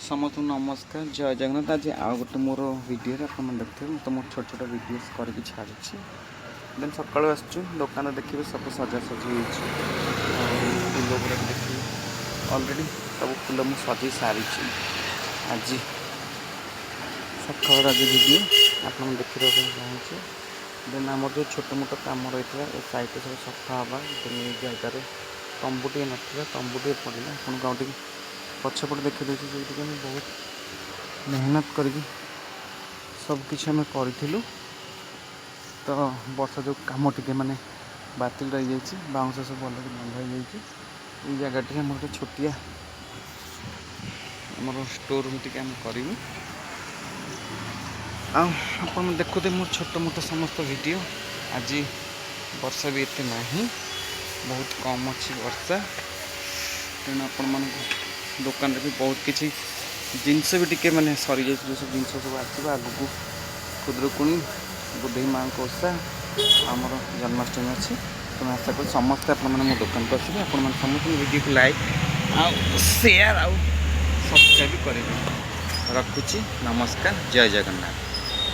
ସମସ୍ତଙ୍କୁ ନମସ୍କାର, ଜୟ ଜଗନ୍ନାଥ। ଆଜି ଆଉ ଗୋଟେ ମୋର ଭିଡ଼ିଓରେ ଆପଣମାନେ ଦେଖୁଥିବେ, ମୁଁ ତ ମୋର ଛୋଟ ଛୋଟ ଭିଡ଼ିଓସ୍ କରିକି ଛାଡ଼ୁଛି। ଦେନ୍ ସକାଳୁ ଆସୁଛୁ, ଦୋକାନ ଦେଖିବେ, ସବୁ ସଜାସଜି ହେଇଛି। ଆଉ ଫୁଲ ଗୁଡ଼ାକ ଦେଖିବେ, ଅଲରେଡ଼ି ସବୁ ଫୁଲ ମୁଁ ସଜେଇ ସାରିଛି। ଆଜି ସକାଳର ଆଜି ଭିଡ଼ିଓ ଆପଣଙ୍କୁ ଦେଖିବା ପାଇଁ ଚାହୁଁଛି। ଦେନ୍ ଆମର ଯେଉଁ ଛୋଟ ମୋଟ କାମ ରହିଥିଲା, ଏ ସାଇଡ଼୍ରେ ସବୁ ସଫା ହେବା। ଦେନ୍ ଏଇ ଜାଗାରେ ତମ୍ବୁ ଟିକେ ନଥିଲା, ତମ୍ବୁ ଟିକେ ପଡ଼ିଲା। ଆପଣଙ୍କୁ ଆଉ ଟିକେ ପଛପଟେ ଦେଖି ଦେଉଛି, ଯେଉଁଠିକି ଆମେ ବହୁତ ମେହନତ କରିକି ସବୁକିଛି ଆମେ କରିଥିଲୁ। ତ ବର୍ଷା ଯୋଗୁଁ କାମ ଟିକେ ମାନେ ବାତିଲ ରହିଯାଇଛି। ବାଉଁଶ ସବୁ ଅଲରେଡ଼ି ବନ୍ଧା ହେଇଯାଇଛି। ଏଇ ଜାଗାଟିରେ ଆମର ଗୋଟେ ଛୋଟିଆ ଆମର ଷ୍ଟୋର୍ ରୁମ୍ ଟିକେ ଆମେ କରିବୁ। ଆଉ ଆପଣ ଦେଖୁଥିବେ ମୋର ଛୋଟ ମୋଟ ସମସ୍ତ ଭିଡ଼ିଓ। ଆଜି ବର୍ଷା ବି ଏତେ ନାହିଁ, ବହୁତ କମ୍ ଅଛି ବର୍ଷା। ତେଣୁ ଆପଣମାନଙ୍କୁ ଦୋକାନରେ ବି ବହୁତ କିଛି ଜିନିଷ ବି ଟିକେ ମାନେ ସରିଯାଇଛି। ଯେଉଁ ସବୁ ଜିନିଷ ସବୁ ଆସିବ ଆଗକୁ, ଖୁଦୁରୁକୁଣୀ, ବୁଦ୍ଧି ମାଆଙ୍କ ଓଷା, ଆମର ଜନ୍ମାଷ୍ଟମୀ ଅଛି। ତେଣୁ ଆଶା କରୁଛି ସମସ୍ତେ ଆପଣମାନେ ମୋ ଦୋକାନକୁ ଆସିବେ। ଆପଣମାନେ ସମସ୍ତଙ୍କ ଭିଡ଼ିଓକୁ ଲାଇକ୍ ଆଉ ସେୟାର ଆଉ ସବସ୍କ୍ରାଇବ୍ କରିବେ। ରଖୁଛି, ନମସ୍କାର, ଜୟ ଜଗନ୍ନାଥ।